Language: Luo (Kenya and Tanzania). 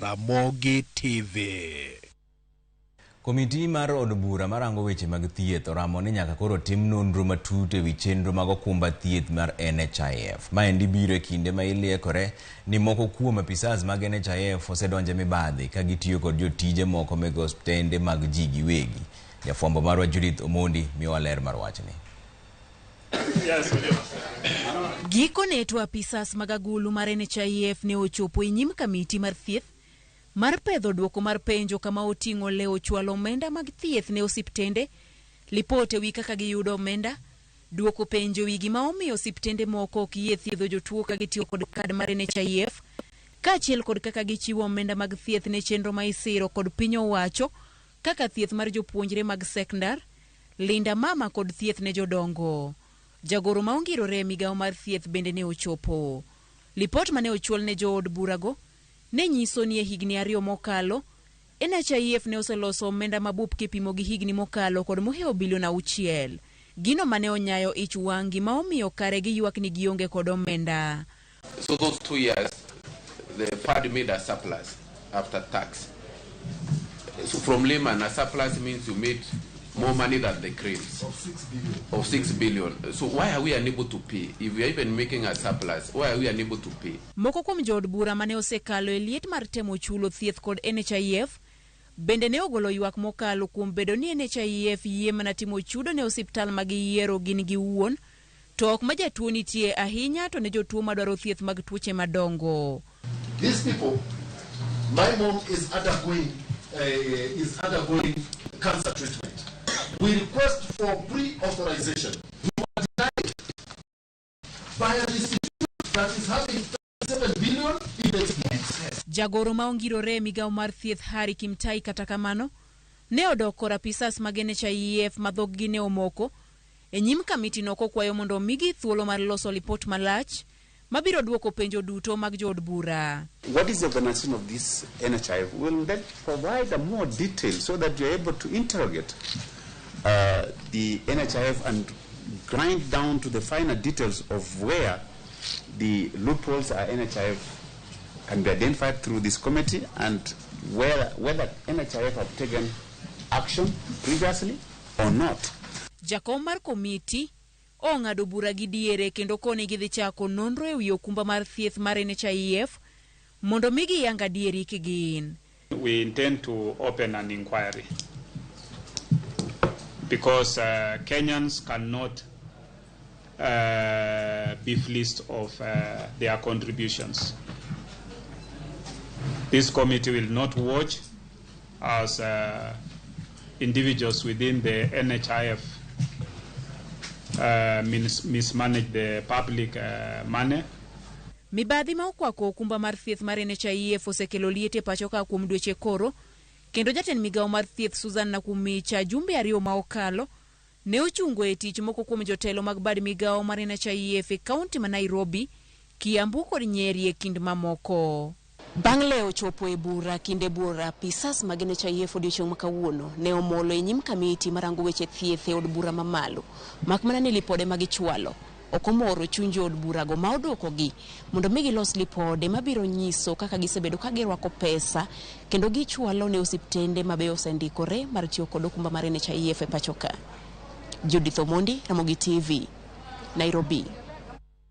Ramogi TV. Komiti mar od bura marango weche mag thieth oramo ni nyaka koro tim nonro matut ewi chenro mag okumba thieth mar NHIF. Maendi biro e kinde ma iliekore ni moko kuom apisas mag NHIF osedonjo e mibadhi ka gitiyo kod jotije moko meg osiptende mag ji giwegi. Jafwambo marwa Judith Omondi miyowa ler mar wachni. Gikone to apisas mag agulu mar NHIF ne ochopo e nyim kamiti mar thieth mar pedho duoko mar penjo kama oting'o lewo chwalo omenda mag thieth ne osiptende, lipot ewi kaka giyudo omenda, duoko penjo ewi gima omiyo osiptende moko ok yie thiedho jotuo ka gitiyo kod kad mar NHIF, kaachiel kod kaka gichiwo omenda mag thieth ne chenro ma isiro kod piny owacho kaka thieth mar jopuonjre mag sekndar, Linda Mama kod thieth ne jodongo. Jagoro ma ongirore e migawo mar thieth bende ne ochopo. Lipot mane ochwal ne jood burago ne nyiso ni e higni ariyo mokalo, NHIF ne oseloso omenda mabup kipimo gi higni mokalo kod mohewo bilion auchiel. Gino mane onyayo ich wang' gima omiyo kare giywak ni gionge kod omenda. So those 2 years, the fund made a surplus after tax. So from layman, a surplus means you made more money than the claims. Of 6 billion. Of 6 billion. So why are we unable to pay? If we are even making a surplus, why are we unable to pay? Moko kuom jood bura mane osekalo e liet mar temo chulo thieth kod NHIF bende ne ogolo ywak mokalo kuom bedo ni NHIF yie mana timo chudo ne osiptal ma giyiero gin giwuon to ok ma jatuo nitie ahinya to ne jotuo madwaro thieth mag tuoche madongo. These people, my mom is undergoing cancer treatment. We request for pre-authorization. We were denied by an institution that is having 7 billion in its books. Jagoro ma ongirore e migawo mar thieth Harry Kimtai kata kamano ne odok kor apisas mag NHIF ma dhog-gi ne omoko e nyim kamitino kokwayo mondo omigi thuolo mar loso lipot malach mabiro duoko penjo duto mag jood bura. What is the organization of this NHIF? Will that provide a more detail so that you're able to interrogate the NHIF and grind down to the finer details of where the loopholes are NHIF can be identified through this committee and whether NHIF have taken action previously or not. Jakom mar komiti ong'ado bura gi diere kendo koni gidhi chako nonro ewi okumba mar thieth mar NHIF mondo mi giyang adieri kigin. We intend to open an inquiry because Kenyans cannot be fleeced of their contributions. This committee will not watch as individuals within the NHIF mismanage the public money. Mibadhi ma okwako okumba mar thieth mar NHIF osekelo liet e pacho ka kuom dweche koro kendo jatend migawo mar thieth Susan Nakhumicha jumbe ariyo ma okalo ne ochungo e tich moko kuom jotelo mag bad migawo mar NHIF e kaunti ma Nairobi, Kiambu kod Nyeri e kind mamoko. Bang' lewo chopo e bura kinde buora apisas mag NHIF odiochieng' ma kawuono ne omolo e nyim kamiti marango weche thieth e od bura mamalo mak mana ni lipode ma gichwalo ok omoro chuny jood burago ma oduokogi mondo mi gilos lipode mabiro nyiso kaka gisebedo ka girwako pesa kendo gichwalo ne osiptende ma be osendikore mar tiyo kod okumba mar NHIF e pacho ka. Judith Omondi, Ramogi TV, Nairobi.